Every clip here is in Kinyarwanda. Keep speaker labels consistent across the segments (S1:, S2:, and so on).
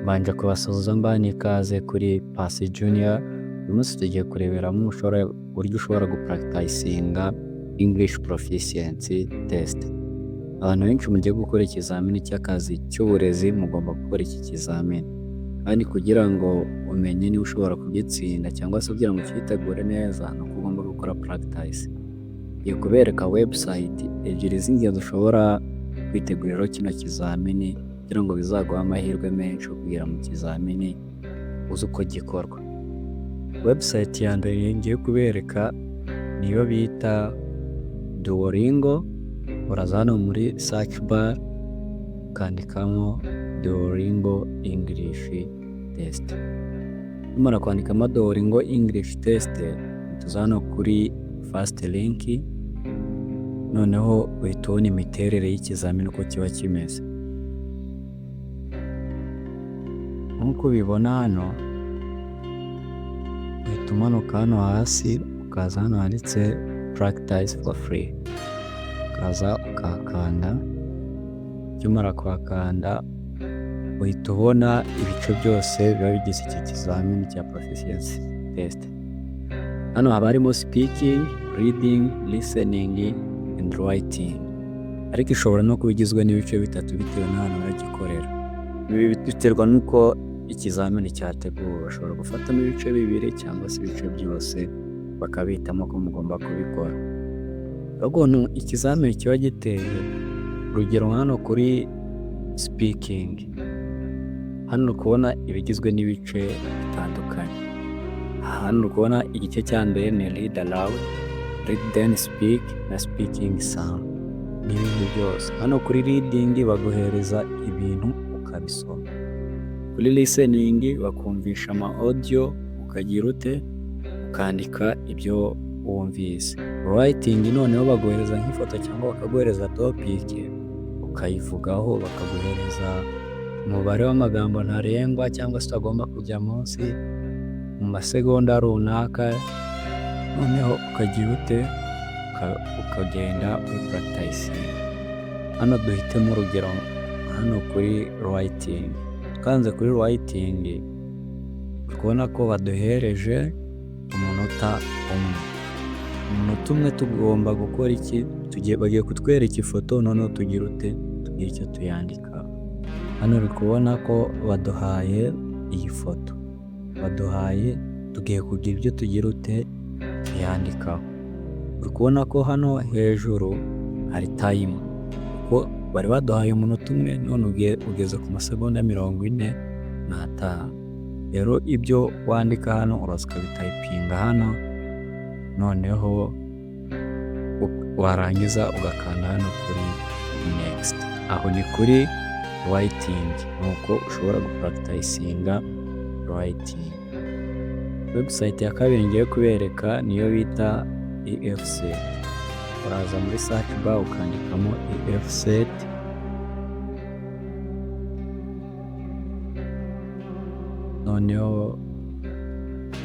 S1: Mbanje kubasuhuza mbaha n'ikaze kuri Pasi Junior. Uyu munsi tugiye kureberamo uburyo ushobora gupracticinga English Proficiency Test. Abantu benshi mugiye gukora ikizamini cy'akazi cy'uburezi, mugomba gukora iki kizamini. Kandi kugira ngo umenye niba ushobora kugitsinda cyangwa se kugira ngo ucyitegure neza, ni uko ugomba gukora practice. Ngiye kubereka website ebyiri z'ingenzi ushobora kwiteguriraho kino kizamini, kugira ngo bizaguhe amahirwe menshi yo kugera mu kizamini uzi uko gikorwa. Website ya mbere ngiye kubereka niyo bita Duolingo. Uraza hano muri search bar ukandikamo Duolingo English Test. Numara kwandikamo Duolingo English Test, tuza hano kuri first link, noneho uhita ubona imiterere y'ikizamini uko kiba kimeze. Nk'uko ubibona hano, uhita umanuka hano hasi ukaza hano handitse "Practice for free", ukaza ukahakanda. Ukimara kuhakanda, uhita ubona ibice byose biba bigize iki kizamini cya proficiency test. Hano haba harimo speaking, reading, listening and writing, ariko ishobora no kuba igizwe n'ibice bitatu bitewe n'ahantu baragikorera. Ibi biterwa n'uko ikizamini cyateguwe, bashobora gufatamo ibice bibiri cyangwa se ibice byose, bakabihitamo ko mugomba kubikora. Ukuntu ikizamini kiba giteye, urugero hano kuri speaking, hano uri kubona ibigizwe n'ibice bitandukanye. Hano uri kubona igice cya mbere ni read aloud, read then speak na speaking sound n'ibindi byose. Hano kuri reading baguhereza ibintu ukabisoma. Kuri listening bakumvisha ama audio, ukagira ute? Ukandika ibyo wumvise. Writing noneho baguhereza nk'ifoto cyangwa bakaguhereza topic ukayivugaho, bakaguhereza umubare w'amagambo ntarengwa cyangwa se utagomba kujya munsi mu masegonda runaka, noneho ukagira ute? Ukagenda uyipracticinga. Hano duhitemo urugero hano kuri writing. Twanze kuri writing, uri kubona ko baduhereje umunota umwe. Umunota umwe tugomba gukora iki? Bagiye kutwereka ifoto, noneho tugire ute? Tugire icyo tuyandikaho. Hano uri kubona ko baduhaye iyi foto, baduhaye, tugiye kugira ibyo tugira ute? Tuyandikaho. Uri kubona ko hano hejuru hari timer, kuko bari baduhaye umunota umwe, none ugeze ku masegonda 45. Rero ibyo wandika hano uraza ukabitypinga hano, noneho warangiza ugakanda hano kuri next. Aho ni kuri writing, nuko ushobora gupracticinga writing. Website ya kabiri ngiye kubereka niyo bita EF-SET. Uraza muri search bar ukandikamo EF-SET, noneho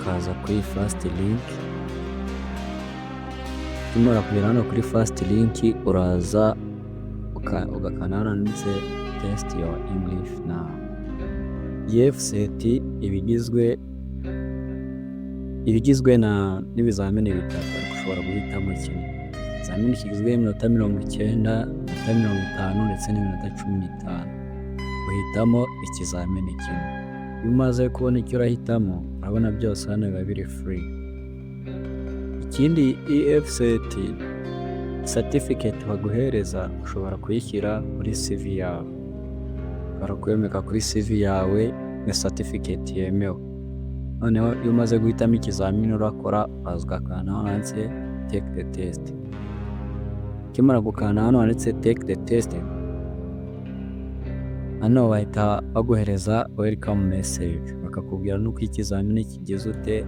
S1: ukaza kuri first link. Ukimara kugera hano kuri first link, uraza ugakanda hano handitse "Test your English now". EF-SET iba igizwe n'ibizamini bitatu, ariko ushobora guhitamo kimwe. Ikizamini kigizwe n'iminota 90, iminota 50 ndetse n'iminota 15. Uhitamo ikizamini kimwe. Iyo umaze kubona icyo urahitamo, urabona byose hano biba biri free. Ikindi, EF-SET certificate baguhereza ushobora kuyishyira muri CV yawe, ushobora kuyomeka kuri CV yawe nka certificate yemewe. Noneho iyo umaze guhitamo ikizamini urakora, uraza ugakanda hano handitse "Take the test". Ukimara gukanda hano handitse "Take the test", hano bahita baguhereza welcome message, bakakubwira n'uko ikizamini kigize ute,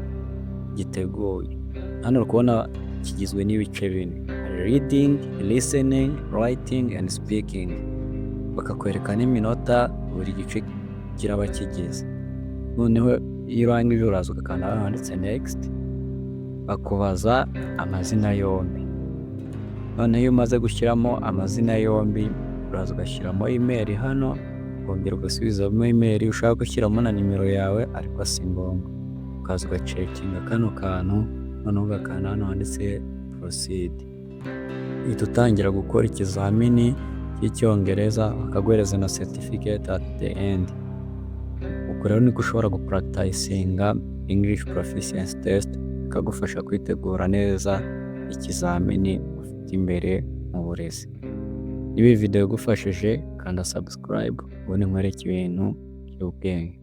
S1: giteguye. Hano uri kubona kigizwe n'ibice bine: hari reading, listening, writing and speaking. Bakakwereka n'iminota buri gice kiraba kigize. Noneho iyo urangije, uraza ugakanda hano handitse "Next", bakubaza amazina yombi. Noneho iyo umaze gushyiramo amazina yombi, uraza ugashyiramo email hano, Ukongera ugasubizamo email, ushaka gushyiramo na nimero yawe, ariko si ngombwa. Ukaza ugacheckinga kano kantu, noneho ugakanda hano handitse "proceed". Uhita utangira gukora ikizamini cy'Icyongereza, bakaguhereza na certificate at the end. Uku rero niko ushobora gupracticinga English Proficiency Test, bikagufasha kwitegura neza ikizamini ufite imbere mu burezi. Niba iyi video igufashije, kanda subscribe, ubundi nkwereke ibintu by'ubwenge.